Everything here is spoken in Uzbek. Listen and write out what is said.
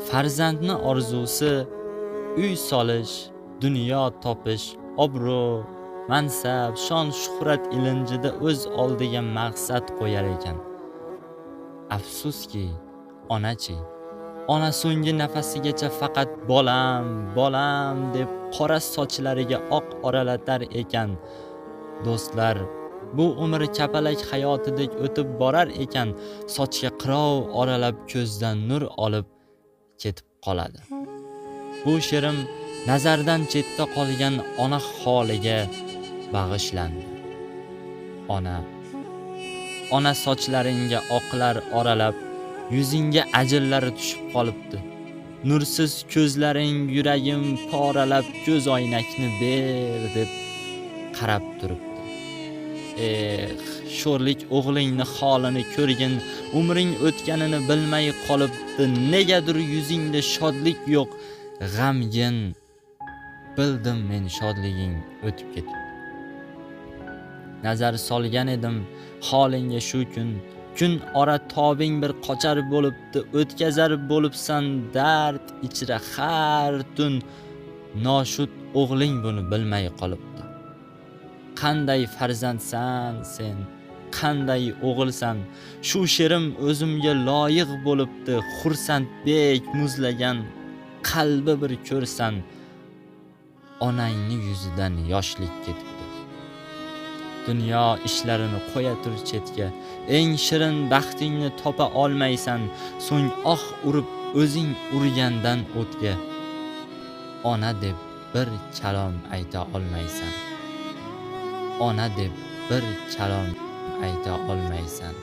Farzandni orzusi uy solish, dunyo topish, obro', mansab, shon shuhrat ilinjida o'z oldiga maqsad qo'yar ekan. Afsuski, onachi, ona so'nggi nafasigacha faqat bolam, bolam deb qora sochlariga oq oralatar ekan. Do'stlar, bu umr kapalak hayotidek o'tib borar ekan, sochga qirov oralab ko'zdan nur olib ketib qoladi. Bu she'rim nazardan chetda qolgan ona holiga bag'ishlandi. Ona, ona sochlaringga oqlar oralab, yuzingga ajinlari tushib qolibdi. Nursiz ko'zlaring yuragim poralab, ko'z oynakni ber deb qarab turibdi. Eh, sho'rlik o'g'lingni holini ko'rgin, umring o'tganini bilmay qolibdi. Negadir yuzingda shodlik yo'q, g'amgin. Bildim men shodliging o'tib ketibdi. Nazar solgan edim holingga shu kun, kun ora tobing bir qochar bo'libdi, o'tkazar bo'libsan dard ichra har tun. Noshud o'g'ling buni bilmay qolibdi. Qanday farzandsan sen, qanday o'g'ilsan? Shu she'rim o'zimga loyiq bo'libdi. Xursandbek muzlagan qalbi bir ko'rsan, onangni yuzidan yoshlik ketibdi. Dunyo ishlarini qo'ya tur chetga, eng shirin baxtingni topa olmaysan, so'ng oh urib o'zing urgandan o'tga. Ona deb bir kalom ayta olmaysan. Ona deb bir kalom ayta olmaysan.